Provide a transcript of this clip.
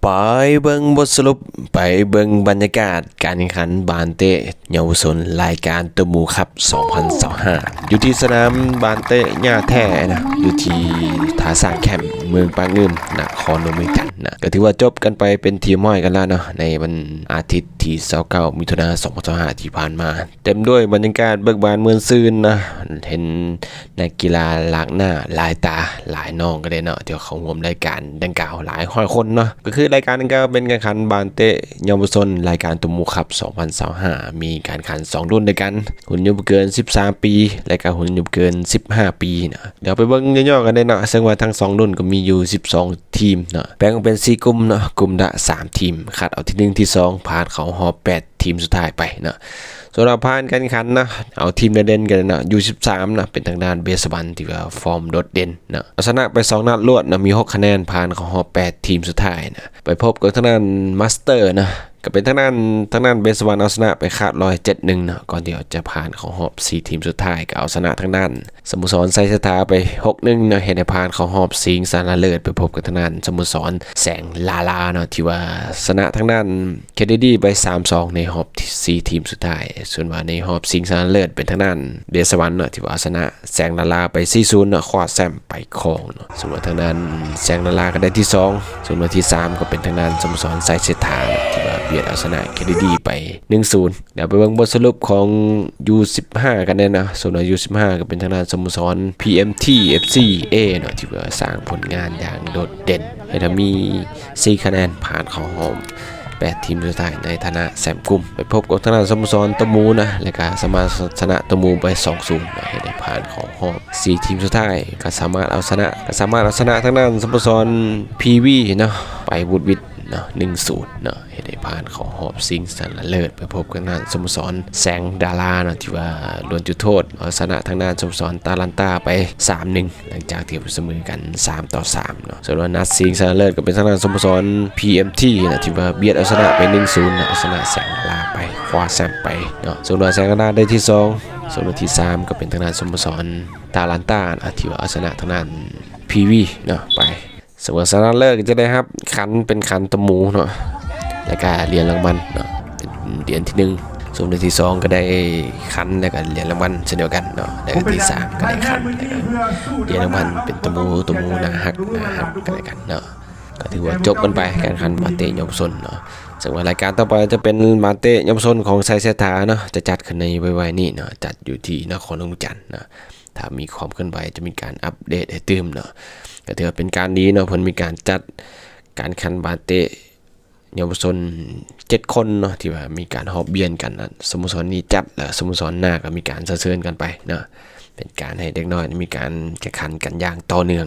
ໄປເບິ່ງບົດສະຫຼຸບ, ໄປເບິ່ງບັນຍາກາດການແຂ່ງຂັນບານເຕະເຍົາວະຊົນລາຍການໂຕມູຄັບສອງພັນຊາວຫ້າ ຢູ່ທີ່ສະໜາມບານເຕະຫຍ້າແທ້ນະ, ຢູ່ທີ່ທ່າຊ້າງແຄມ ເມືອງປາກງື່ມ ນະຄອນຫຼວງວຽງຈັນນະ. ກໍຖືວ່າຈົບກັນໄປເປັນທີ່ຮຽບຮ້ອຍກັນແລ້ວເນາະ ໃນວັນອາທິດທີຊາວເກົ້າ ມິຖຸນາ ສອງພັນຊາວຫ້າ ທີ່ຜ່ານມາ. ເຕັມດ້ວຍບັນຍາກາດເບີກບານມ່ວນຊື່ນນະ, ເຫັນນັກກິລາຫຼາກໜ້າຫຼາຍຕາຫຼາຍນອງກັນເດ້ເນາະ ທີ່ເຂົ້າຮ່ວມລາຍການດັ່ງກ່າວຫຼາຍຮ້ອຍຄົນເນາະ. ກໍຄືລາຍການດັ່ງກ່າວເປັນການແຂ່ງຂັນບານເຕະເຍົາວະຊົນລາຍການໂຕມູຄັບສອງພັນຊາວຫ້າ ມີການແຂ່ງຂັນສອງລຸ້ນດ້ວຍກັນ, ຮຸ່ນອາຍຸບໍ່ເກີນສິບສາມປີ ແລະກະຮຸ່ນອາຍຸບໍ່ເກີນສິບຫ້າປີນະ. ດຽວໄປເບິ່ງຫຍໍ້ໆກັນເດ້ເນາະ, ເຊິ່ງວ່າທັງສອງລຸ້ນກໍມີຢູ່ສິບສອງທີມເນາະ, ແບ່ງອອກເປັນສີ່ກຸ່ມເນາະ, ກຸ່ມລະສາມທີມ, ຄັດເອົາທີໜຶ່ງ ທີສອງ ຜ່ານເຂົ້າຮອບແປດທີມສຸດທ້າຍໄປເນາະ. ສຳລັບຜ່ານການແຂ່ງຂັນເນາະ, ເອົາທີມເດັ່ນໆກັນເນາະ, ຢູສິບສາມເນາະ ເປັນທາງດ້ານເບສວັນ ທີ່ວ່າຟອມໂດດເດັ່ນເນາະ, ເອົາຊະນະໄປສອງນັດລວດເນາະ, ມີຫົກຄະແນນ, ຜ່ານເຂົ້າຮອບແປດທີມສຸດທ້າຍເນາະ. ໄປພົບກັບທາງດ້ານມາສເຕີເນາະ, ກໍເປັນທາງດ້ານ ທາງດ້ານເບສວັນເອົາຊະນະໄປຂາດລອຍ ເຈັດໜຶ່ງເນາະ, ກ່ອນທີ່ຈະຜ່ານເຂົ້າຮອບສີ່ທີມສຸດທ້າຍ ກໍເອົາຊະນະທາງດ້ານ ສະໂມສອນໄຊເສດຖາໄປຫົກໜຶ່ງເນາະ, ເຮັດໃຫ້ຜ່ານເຂົ້າຮອບຊິງຊະນະເລີດ ໄປພົບກັບທາງດ້ານສະໂມສອນແສງລາລາເນາະ, ທີ່ວ່າຊະນະທາງດ້ານເຄດີດີໄປສາມສອງ ໃນຮອບສີ່ທີມສຸດທ້າຍ. ສ່ວນວ່າໃນຮອບຊິງຊະນະເລີດເປັນທາງດ້ານເບສວັນເນາະ, ທີ່ວ່າເອົາຊະນະແສງລາລາໄປສີ່ສູນເນາະ, ຄວ້າແຊ້ມໄປຄອງເນາະ. ສ່ວນວ່າທາງດ້ານແສງລາລາກໍໄດ້ທີສອງ, ສ່ວນວ່າທີສາມກໍເປັນທາງດ້ານສະໂມສອນໄຊເສດຖາເນາະ, ທີ່ວ່າບຽດເອົາຊະນະເຄດີດີໄປໜຶ່ງສູນ. ດຽວໄປເບິ່ງບົດສະຫຼຸບຂອງຢູສິບຫ້າກັນແດ່ເນາະ. ສ່ວນວ່າຢູສິບຫ້າກໍເປັນທາງດ້ານສະໂມສອນ ພີເອັມທີ ເອັຟຊີ ເອ ເນາະ, ທີ່ວ່າສ້າງຜົນງານຢ່າງໂດດເດັ່ນ, ເຮັດໃຫ້ມີສີ່ຄະແນນ, ຜ່ານເຂົ້າຮອບແປດທີມສຸດທ້າຍໃນຖານະແຊ້ມກຸ່ມ. ໄປພົບກັບທາງດ້ານສະໂມສອນໂຕມູນະ, ແລະກະສາມາດຊະນະໂຕມູໄປສອງສູນເນາະ, ເຮັດໃຫ້ຜ່ານເຂົ້າຮອບສີ່ທີມສຸດທ້າຍ. ກໍສາມາດເອົາຊະນະ ກໍສາມາດເອົາຊະນະທາງດ້ານສະໂມສອນ ພີວີ ເນາະ ໄປຫວຸດຫວິດເນາະ ໜຶ່ງສູນເນາະ, ເຮັດໃຫ້ຜ່ານເຂົ້າຮອບຊິງຊະນະເລີດ ໄປພົບກັບທາງດ້ານສະໂມສອນແສງດາລາເນາະ, ທີ່ວ່າດວນຈຸດໂທດເອົາຊະນະທາງດ້ານສະໂມສອນຕາລັນຕາໄປສາມໜຶ່ງ ຫຼັງຈາກທີ່ສະເໝີກັນສາມຕໍ່ສາມເນາະ. ສ່ວນວ່ານັດຊິງຊະນະເລີດກໍເປັນທາງດ້ານສະໂມສອນ ພີເອັມທີ ເນາະ, ທີ່ວ່າບຽດເອົາຊະນະໄປໜຶ່ງສູນເນາະ, ເອົາຊະນະແສງດາລາໄປ ຄວ້າແຊ້ມໄປເນາະ. ສ່ວນວ່າແສງດາລາໄດ້ທີສອງ, ສ່ວນວ່າທີສາມກໍເປັນທາງດ້ານສະໂມສອນຕາລັນຕາເນາະ, ທີ່ວ່າເອົາຊະນະທາງດ້ານ ພີວີ ເນາະ ໄປ. ສະໂມສອນຊະນະເລີດກໍຈະໄດ້ຮັບຂັນເປັນຂັນໂຕມູເນາະ ແລ້ວກະຫຼຽນລາງວັນເນາະ ເປັນຫຼຽນທີໜຶ່ງ, ສ່ວນທີສອງກໍໄດ້ຂັນ ແລ້ວກະຫຼຽນລາງວັນເຊັ່ນດຽວກັນເນາະ, ແລ້ວກະທີສາມກໍໄດ້ຂັນ ແລ້ວກະຫຼຽນລາງວັນເປັນໂຕມູ ໂຕມູໜ້າຮັກ ໜ້າຮັກກັນແລ້ວກັນເນາະ. ກໍຖືວ່າຈົບກັນໄປການແຂ່ງຂັນບານເຕະເຍົາວະຊົນເນາະ, ເຊິ່ງວ່າລາຍການຕໍ່ໄປຈະເປັນບານເຕະເຍົາວະຊົນຂອງໄຊເສດຖາເນາະ, ຈະຈັດຂຶ້ນໃນໄວໆນີ້ເນາະ, ຈັດຢູ່ທີ່ນະຄອນຫຼວງວຽງຈັນເນາະ. ຖ້າມີຄວາມເຄື່ອນໄຫວຈະມີການອັບເດດໃຫ້ຕື່ມເນາະ. ກໍຖືວ່າເປັນການດີເນາະ, ເພິ່ນມີການຈັດການແຂ່ງຂັນບານເຕະເຍົາວະຊົນເຈັດຄົນເນາະ, ທີ່ວ່າມີການຮອບປ່ຽນກັນ, ສະໂມສອນນີ້ຈັດ ແລ້ວສະໂມສອນໜ້າກໍມີການເຊີນກັນໄປເນາະ, ເປັນການໃຫ້ເດັກນ້ອຍມີການແຂ່ງຂັນກັນຢ່າງຕໍ່ເນື່ອງ.